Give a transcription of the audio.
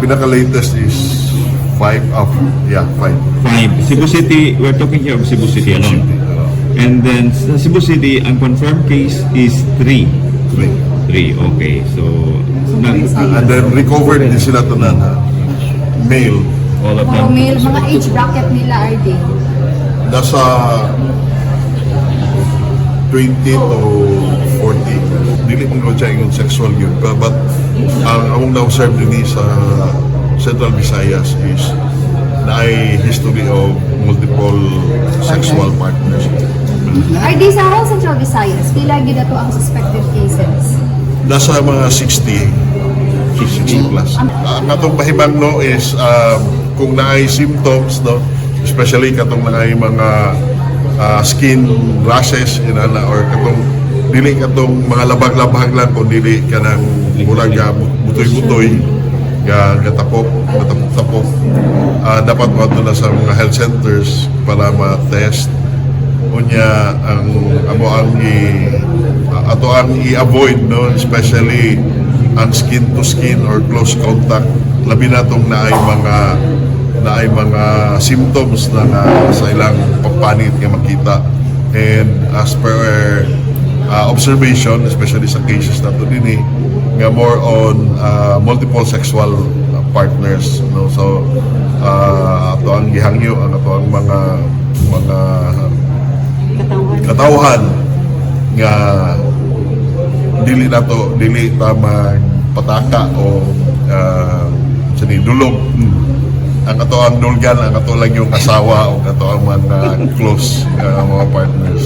Pinaka-latest is 5 of, yeah, 5. 5. Cebu City, we're talking here of Cebu City alone. And then sa Cebu City, ang confirmed case is 3. 3. 3, okay. So, And then recovered din sila tanan ha. Male. All of Mga them. Male, mga age bracket nila, RD? Nasa 20 to 40. Dili man ko siya ingon sexual yun. But ang among na-observe din sa Central Visayas is naay history of multiple sexual partners. RD, sa whole Central Visayas, pila gyud ato ang suspected cases? Nasa mga 60, 60 plus. Ang atong pahibang, no, is kung naay symptoms, no, especially katong naay mga skin rashes inana or katong dili katong mga labag-labag lang kung dili kanang murag butoy-butoy nga gatapok, gatapok-tapok, dapat moadto na sa mga health centers para ma-test. Unya ang amo ang i ato ang i-avoid, no, especially ang skin to skin or close contact, labi na tong naay mga symptoms na nga sa ilang pagpanit nga makita. And as per observation, especially sa cases nato dinhi, nga more on multiple sexual partners, no. So ato ang gihangyo ang ato ang mga katawhan nga dili nato, dili ta magpataka o sa ni dulog. Ang ato ang dulgan, ang ato lang yung asawa o ato ang mga close mga partners.